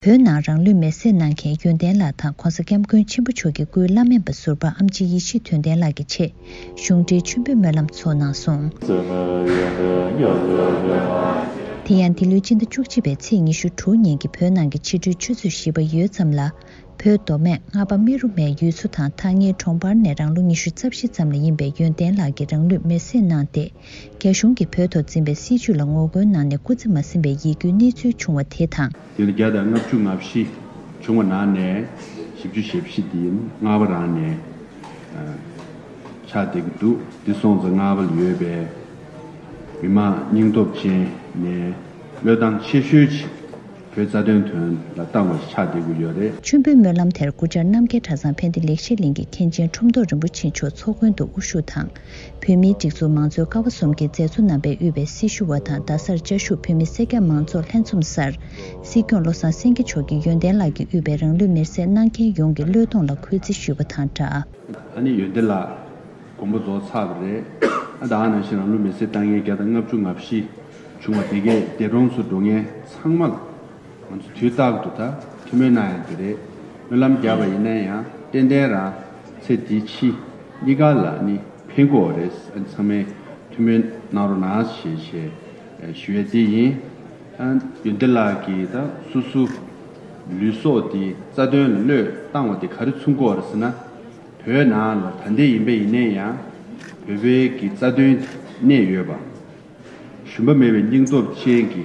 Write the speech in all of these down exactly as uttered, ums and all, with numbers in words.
བོད་ནང་རང་ལུས་མེར་སྲེག་གནང་མཁན་ཡོན་ཏན་ལགས་དང་༸གོང་ས་༸སྐྱབས་མགོན་ཆེན་པོ་མཆོག་གི་སྐུའི་བླ་སྨན་པ་ཟུར་པ་ཨེམ་ཆི་ཡེ་ཤེས་དོན་ལྡན་ལགས་ཀྱི་ཆེད་གཞུང་འབྲེལ་མཆོད་འབུལ་སྨོན་ལམ་ཚོགས་གནང་སོང་། དེ་ཡང་འདི་ལོའི་སྤྱི་ཟླ་བཅུ་གཅིག་པའི་ཚེས་ཉི་ཤུ་དྲུག་ཉིན་གྱི་བོད་ནང་གི་ཕྱི་དྲོའི་ཆུ་ཚོད་བཞི་པ་ཡོལ་ཙམ་ལ། བོད་མདོ་སྨད་རྔ་པ་རྨེ་རུ་སྨད་ཡུལ་ཚོ་དང་ཐག་ཉེའི་གྲོང་པར་ནས་རང་ལོ་ཉི་ཤུ་རྩ་བཞི་ཙམ་ལ་ཡིན་པའི་ཡོན་ཏན་ལགས་ཀྱིས་རང་ལུས་མེར་སྲེག་གནང་སྟེ། རྒྱ་གཞུང་གིས་བོད་ཐོག་འཛིན་པའི་སྲིད་བྱུས་ལ་ངོ་རྒོལ་གནང་ནས་སྐུ་ཚེ་མ་ཟིན་པའི་ཡིད་སྐྱོའི་གནས་ཚུལ་བྱུང་བ་དེ་དང་། དེ་ནི་བརྒྱ་དང་ལྔ་བཅུ་ང་བཞི་བྱུང་བ་ནང་ནས་བཞི་བཅུ་ཞེ་བཞི་དེ་རྔ་པ་རང་ནས་ཨ་ཆགས་བསྡད་ཀྱི་འདུག་འདི་སོང་ཙང་རྔ་པ་ལ་ཡོད་པའི་མི་མང་སྙིང་སྟོབས་ཅན་ནས་བློས་བཏང་ཆེ་ཤོས་ཅིག་བོད་རྩ་དོན་དོན་ལ་བཏང་བ་ཞིག་ཆགས་བསྡད་ཀྱི་ཡོད་རེད། མཆོད་འབུལ་སྨོན་ལམ་དེར་སྐུ་བཅར་རྣམ་རྒྱལ་གྲྭ་ཚང་ཕན་བདེ་ལེགས་བཤད་གླིང་གི་མཁན་ཆེན་ཁྲོམ་ཐོག་རིན་པོ་ཆེ་མཆོག་ཚོགས་མགོན་དུ་དབུ་བཞུགས་དང་། བོད་མིའི་སྒྲིག་འཛུགས་མང་གཙོའི་ཀ་བ་གསུམ་གྱི་མཛད་གཙོ་རྣམ་པས་དབུས་པའི་སྲི་ཞུ་བ་དང་རྡ་སར་བཅའ་བཞུགས་བོད་མི་སེར་སྐྱ་མང་ཚོགས་ལྷན་འཛོམས་སར། སྲིད་སྐྱོང་བློ་བཟང་སེང་གེ་མཆོག་གིས་ཡོན་ཏན་ལགས་ཀྱིས་དབུས་པའི་རང་ལུས་མེར་སྲེག་གནང་མཁན་ཡོངས་ཀྱི་བློས་གཏོང་ལ་གུས་བརྩི་ཞུས་པ་དང་སྦྲགས། ཨ་ནི་ཡོན་ཏན་ལགས་དགོངས་པ་རྫོགས་ཚར་བ་རེད། ཨ་ད་ག་ནང་བཞིན་རང་ལུས་མེར་སྲེག་བཏང་མཁན་བརྒྱ་དང་ལྔ་བཅུ་ང་བཞི་བྱུང་བ་དེ་གས་འདས་གྲོངས་སུ་འགྲོ་མཁན་ཚང་མ་ལ། ང་ཚོ་དུས་རྟག་ཏུ་ད་ཐུགས་སྨོན་གནང་ཡ་དེ་རེད། སྨོན་ལམ་བརྒྱབ་པ་ཡིན་ན་ཡང་ཏན་ཏན་རང་ཚེ་འདི་ཕྱི་གཉིས་ཀ་ལ་ནི་ཕན་གྱི་ཡོད་རེད། ཨ་ནི་ཚང་མས་ཐུགས་སྨོན་གནང་རོགས་གནང་ཞེས་ཞེས་ཞུ་ཡ་དེ་ཡིན། ཨ་ཡོན་ཏན་ལགས་ཀྱིས་ད་སོ་སོ་ལུས་སྲོག་དེ་རྩ་དོན་ལ་བློས་བཏང་བ་དེ་ག་རེ་མཚོན་གྱི་ཡོད་རེད་ཟེར་ན། བོད་ནང་ལ་ད་ལྟ་ཡིན་པ་ཡིན་ན་ཡང་བོད་པའི་གི་རྩ་དོན་གནས་ཡོད་པ། ཞུམ་པ་མེད་པའི་སྙིང་སྟོབས་ཅན་གྱི་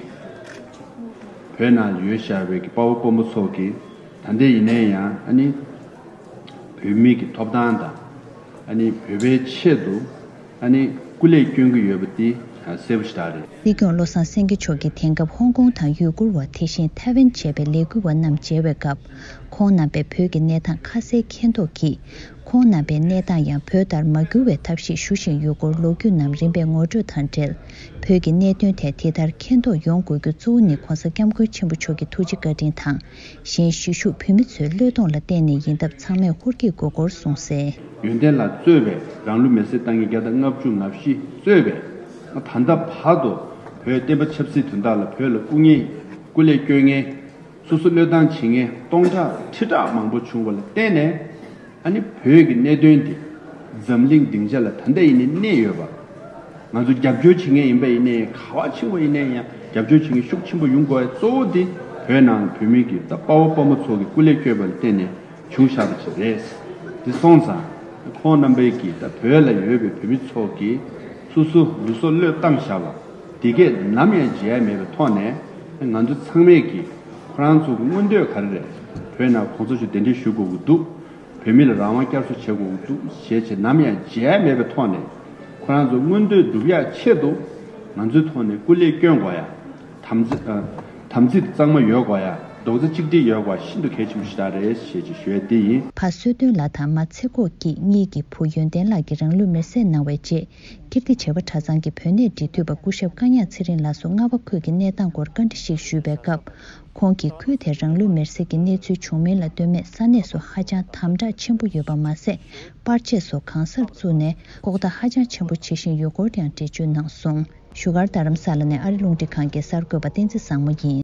བོད་ནང་ཡོད་བཞག་པའི་གི་དཔའ་བོ་དཔའ་མོ་ཚོ་གིས་ད་ལྟ་ཡིན་ན་ཡང་ཨ་ནི་བོད་མི་གི་ཐོབ་ཐང་དང་ཨ་ནི་བོད་པའི་ཆེད་དུ་ཨ་ནི་སྐུ་ལས་བསྐྱོན་གྱི་ཡོད་པ་འདི་གསལ་པོ་ཞེ་དྲག་རེད། སྲིད་སྐྱོང་བློ་བཟང་སེང་གེ་མཆོག་གིས་དེང་སྐབས་ཧོང་ཀོང་དང་ཡུ་གུར་བ་དེ་བཞིན་ཐའེ་ཝན་བཅས་པའི་ལས་འགུལ་བ་རྣམས་མཇལ་བའི་སྐབས། ཁོང་རྣམ་པས་བོད་ཀྱི་གནས་སྟངས་ཁ་གསལ་མཁྱེན་རྟོགས་ཀྱིས། ཁོང་རྣམ་པའི་གནས་སྟངས་ཡང་བོད་ལྟར་མ་འགྱུར་བའི་ཐབས་ཤེས་ཞུ་བཞིན་ཡོད་སྐོར་ལོ་རྒྱུས་རྣམས་རིམ་པས་ངོ་སྤྲོད་དང་འབྲེལ། བོད་ཀྱི་གནད་དོན་ཐད་དེ་ལྟར་མཁྱེན་རྟོགས་ཡོང་དགོས་རྒྱུ་གཙོ་བོ་ནི་༸གོང་ས་༸སྐྱབས་མགོན་ཆེན་པོ་མཆོག་གི་ཐུགས་རྗེ་བཀའ་དྲིན་དང་། གཞན་གཞིས་བཞུགས་བོད་མི་ཚོའི་བློས་གཏོང་ལ་བརྟེན་ནས་ཡིན་སྟབས་ཚང་མས་ཧུར་བསྐྱེད་དགོས་སྐོར་གསུངས་གསལ། ཡོན་ཏན་ལགས་གཙོས་པའི་རང་ལུས་མེར་སྲེག་བཏང་མཁན་བརྒྱ་དང་ལྔ་བཅུ་ང་བཞི་གཙོས་པའི་ད་ལྟ་བར་དུ་བོད་བསྟན་པ་ཆབ་སྲིད་དོན་དག་ལ་བོད་ལ་སྐུ་ངལ་སྐུ་ལས་བསྐྱོན་མཁན། སོ་སོ་བློས་བཏང་བྱེད་མཁན་སྟོང་ཕྲག་ཁྲི་ཕྲག་མང་པོ་བྱུང་བ་ལ་བརྟེན་ནས། ཨ་ནི་བོད་ཀྱི་གནད་དོན་འདི་འཛམ་གླིང་སྡིངས་ཆ་ལ་ད་ལྟ་ཡིན་ནའི་གནས་ཡོད་པ། ང་ཚོ་རྒྱབ་སྐྱོར་བྱེད་མཁན་ཡིན་པ་ཡིན་ནའི་ག་བ་ཕྱིན་པ་ཡིན་ནའི་ཡང་རྒྱབ་སྐྱོར་བྱེད་མཁན་ཤུགས་ཆེན་པོ་ཡོང་དགོས་པའི་གཙོ་བོ་འདི་བོད་ནང་བོད་མི་གི་ད་དཔའ་བོ་དཔའ་མོ་ཚོ་གི་སྐུ་ལས་བསྐྱོན་པ་ལ་བརྟེན་ནས་བྱུང་བཞག་པ་ཞིག་རེད། འདི་སོང་ཙང་ཁོང་རྣམ་པའི་གི་ད་བོད་ལ་ཡོད་པའི་བོད་མི་ཚོ་གི་སོ་སོ་ལུས་སྲོག་བློས་བཏང་བཞག་པ་འདི་གས་ནམ་ཡང་བརྗེད་ཡ་མེད་པའི་ཐོག་ནས་ང་ཚོ་ཚང་མས་གི་ཁོ་རང་ཚོ་གི་མངོན་འདོད་ག་རེ་རེད། བོད་ནང་གོང་ས་མཆོག་གདན་འདྲེན་ཞུ་དགོས་ཀྱི་འདུག་བོད་མི་ལ་རང་དབང་བསྐྱར་གསོ་བྱེད་དགོས་ཀྱི་འདུག་ཞེས་བྱས་ནམ་ཡང་བརྗེད་ཡ་མེད་པའི་ཐོག་ནས་ཁོ་རང་ཚོ་མངོན་འདོད་སྒྲུབ་ཡ་ཆེད་དུ་ང་ཚོའི་ཐོག་ནས་སྐུ་ལས་བསྐྱོན་དགོས་ཡ། དམ་ཚིག་ཨ། དམ་ཚིག་གཙང་མ་ཡོད་དགོས་ཡ། རྡོག་རྩ་གཅིག་སྒྲིལ་ཡོད་དགོས་ཤིན་ཏུ་གལ་ཆེན་པོ་ཞིག་རེད་ཞེས་ཀྱི་ཞུ་ཡ་དེ་ཡིན། ཕ་གསོལ་སྟོན་ལགས་དང་མ་ཚེ་ཁོག་སྐྱིད་གཉིས་ཀྱི་བུ་ཡོན་ཏན་ལགས་ཀྱིས་རང་ལུས་མེར་སྲེག་གནང་བའི་རྗེས། ཀིརྟི་བྱེས་པ་གྲྭ་ཚང་གི་བོད་གནས་འབྲེལ་མཐུད་པ་སྐུ་ཞབས་ཀ་ཉག་ཚེ་རིང་ལགས་སུ་རྔ་བ་ཁུལ་གྱི་གནས་སྟངས་སྐོར་བཀའ་འདྲི་ཞིག་ཞུས་པའི་སྐབས། ཁོང་གིས་ཁུལ་དེར་རང་ལུས་མེར་སྲེག་གི་གནས་ཚུལ་བྱུང་མིན་ལ་ལྟོས་མེད་ས་གནས་སུ་ཧ་ཅང་དམ་དྲག་ཆེན་པོ་ཡོད་པ་མ་ཟད། པར་ཆས་སོགས་གང་སར་བཙུགས་ནས་ལྐོག་བརྡ་ཧ་ཅང་ཆེན་པོ་བྱེད་བཞིན་ཡོད་སྐོར་ཡང་འགྲེལ་བརྗོད་གནང་སོང་། བཞུགས་སྒར་རྡ་རམ་ས་ལ་ནས་ཨ་རི་རླུང་འཕྲིན་ཁང་གི་གསར་འགོད་པ་བསྟན་འཛིན་བཟང་མོ་ཡིན།